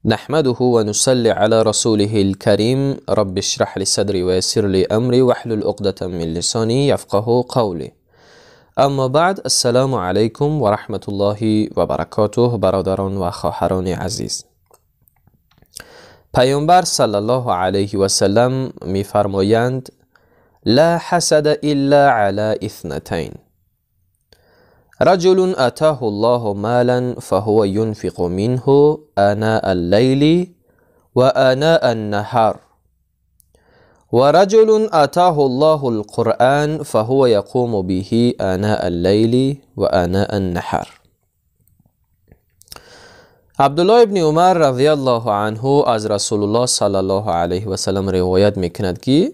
نحمده ونصلي على رسوله الكريم رب اشرح لي صدري ويسر لي أمري واحلل عقدة من لساني يفقه قولي. اما بعد، السلام علیکم و رحمت الله و برکاته. برادران و خواهران عزیز، پیامبر صلی الله علیه و سلم میفرمایند: لا حسد الا علی اثنتین، رجل اتاه الله مالا فهو ينفق منه آناء الليل وآناء النهار، ورجل آتاه الله القرآن فهو يقوم به آناء الليل وآناء النهار. عبدالله ابن عمر رضی الله عنه از رسول الله صلی الله علیه و سلم روایت میکند که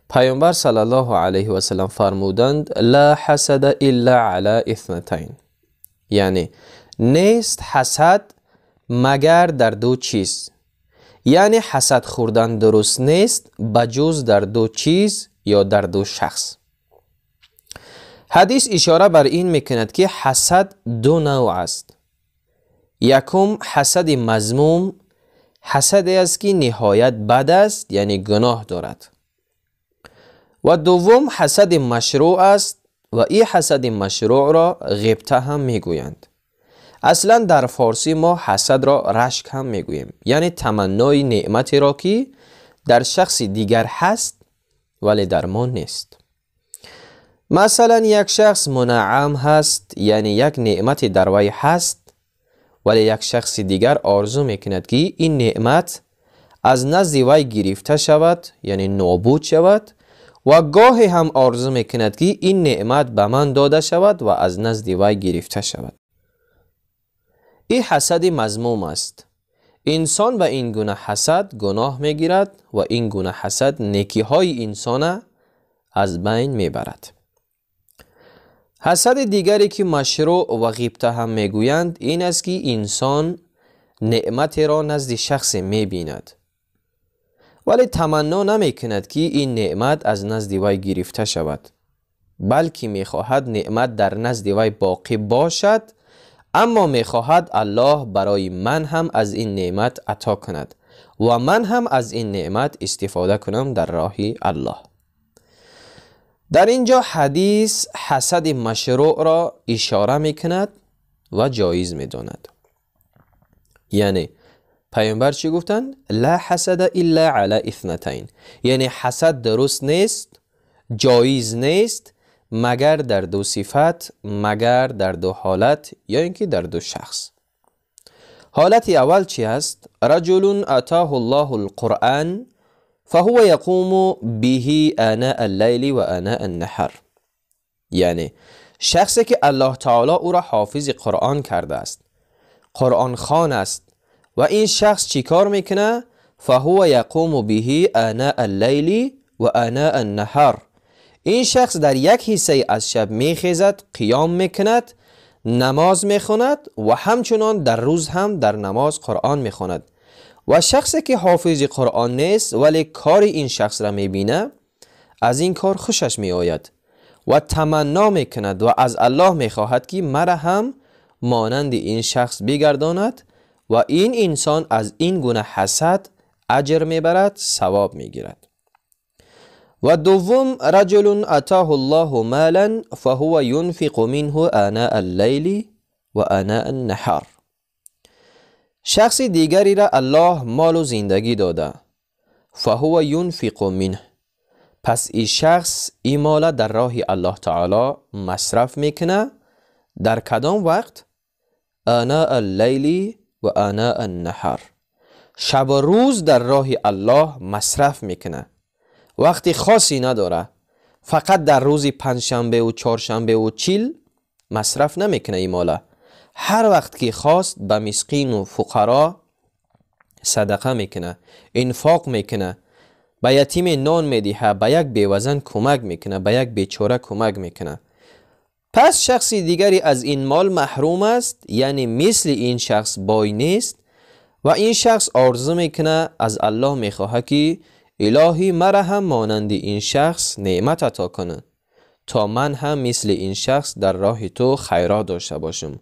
پیامبر صلی الله علیه و سلم فرمودند: لا حسد الا علی اثنتین، یعنی نیست حسد مگر در دو چیز، یعنی حسد خوردن درست نیست بجز در دو چیز یا در دو شخص. حدیث اشاره بر این میکند که حسد دو نوع است. یکم حسد مذموم، حسدی است که نهایت بد است، یعنی گناه دارد. و دوم حسد مشروع است و این حسد مشروع را غبطه هم میگویند. اصلا در فارسی ما حسد را رشک هم میگوییم، یعنی تمنای نعمتی را که در شخص دیگر هست ولی در ما نیست. مثلا یک شخص منعم هست، یعنی یک نعمت در وی هست، ولی یک شخص دیگر آرزو میکند که این نعمت از نزد وی گرفته شود، یعنی نابود شود، و گاهی هم آرزو میکند که این نعمت به من داده شود و از نزد وی گرفته شود. این حسد مذموم است. انسان به این گونه حسد گناه میگیرد و این گونه حسد نیکی های انسان از بین میبرد. حسد دیگری که مشروع و غیبته هم میگویند این است که انسان نعمت را نزد شخص میبیند ولی تمنا نمیکند که این نعمت از نزد وی گرفته شود، بلکه میخواهد نعمت در نزد وی باقی باشد، اما میخواهد الله برای من هم از این نعمت عطا کند و من هم از این نعمت استفاده کنم در راه الله. در اینجا حدیث حسد مشروع را اشاره میکند و جایز میداند. یعنی پیامبر چی گفتند؟ لا حسد الا علی اثنتین، یعنی حسد درست نیست، جایز نیست مگر در دو صفت، مگر در دو حالت، یا اینکه در دو شخص. حالت اول چی است؟ رجل اتاه الله القرآن فهو يقوم به آناء اللیل و آناء النهار، یعنی شخصی که الله تعالی او را حافظ قرآن کرده است، قرآن خوان است، و این شخص چیکار میکنه؟ فهو یقوم به آناء اللیل و آناء النهار، این شخص در یک حصه از شب میخیزد، قیام میکند، نماز میخواند و همچنان در روز هم در نماز قرآن میخواند. و شخصی که حافظ قرآن نیست ولی کار این شخص را میبینه، از این کار خوشش میآید و تمنا میکند و از الله میخواهد که مرا هم مانند این شخص بگرداند، و این انسان از این گونه حسد اجر میبرد، ثواب میگیرد. و دوم رجل اتاه الله مالا فهو ينفق منه آناء اللیل و آناء النهار، شخص دیگری را الله مال و زندگی داده، فهو ينفق منه، پس این شخص این مال در راه الله تعالی مصرف میکنه. در کدام وقت؟ آناء اللیل و آناء النهار، شب و روز در راه الله مصرف میکنه، وقتی خاصی نداره، فقط در روز پنجشنبه و چهارشنبه و چیل مصرف نمیکنه این ماله، هر وقت که خواست به مسکین و فقرا صدقه میکنه، انفاق میکنه، به یتیم نان میدهه، به یک بیوزن کمک میکنه، به یک بیچاره کمک میکنه. پس شخص دیگری از این مال محروم است، یعنی مثل این شخص بای نیست، و این شخص آرزو میکنه، از الله میخواهه که الهی مرا هم مانند این شخص نعمت عطا کنه تا من هم مثل این شخص در راه تو خیرات داشته باشم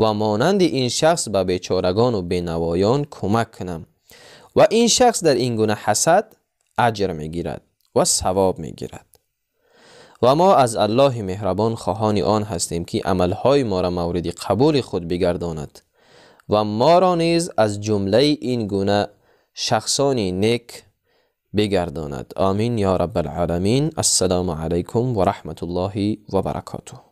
ва монанди ин шахс ба бечорагону бенавоён кӯмак кунам. Ва ин шахс дар ин гуна ҳасад аҷр мегирад ва савоб мегирад. Ва мо аз Аллоҳи меҳрабон хоҳони он ҳастем, ки амалҳои моро мавриди қабули худ бигардонад ва моро низ аз ҷумлаи ин гуна шахсони нек бигардонад. Амин ё Раббал оламин. Ассалому алайкум ва раҳматуллоҳи ва баракотуҳ.